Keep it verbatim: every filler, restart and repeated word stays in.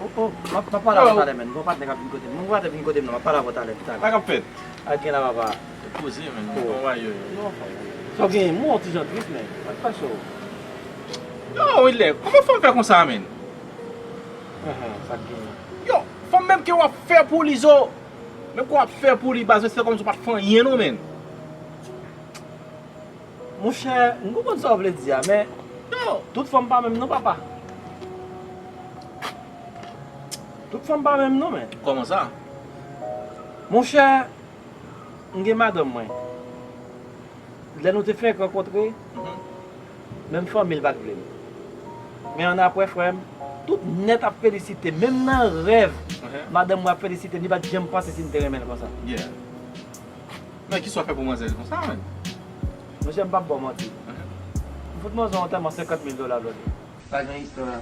Oh, oh, m ap, m ap pale avè w talè, menn. Gon patnè k ap vin kote m. Gon patnè vin kote m nan, m ap pale avè w talè, pita. Sa k ap fèt? Ak gen la, papa. Poze, menn. Kòman w ye? Sa w genyen? M wè w ti jan tris, menn. Sa k pase w? Yo, Wilner, kòman fanm fè konsa, menn? Ahan, sa k genyen? Yo, fanm menm ke w ap fè pou li, zo. Menm ke w ap fè pou li, baz, se kòmsi w pa t fè anyen, non, menn. Monchè, m konprann sa w vle di a, men yo, tout fanm pa menm non, papa. Tout fanm pa menm non, men. Kòman sa? Monchè, m gen madanm mwen. Lè nou te fenk rankontre, menm fanmi l pa t vle m. Men annapre, frè m, tout nèt ap felisite m. Menm nan rèv, madanm mwen ap felisite m. Li pa t janm panse si m te renmen l konsa. Yeah. Men kisa w fè pou manzè konsa, menn? Monchè, m p ap ba w manti. M fout manzè yon antèman senkant mil dola blòdè. Pa gen istwa.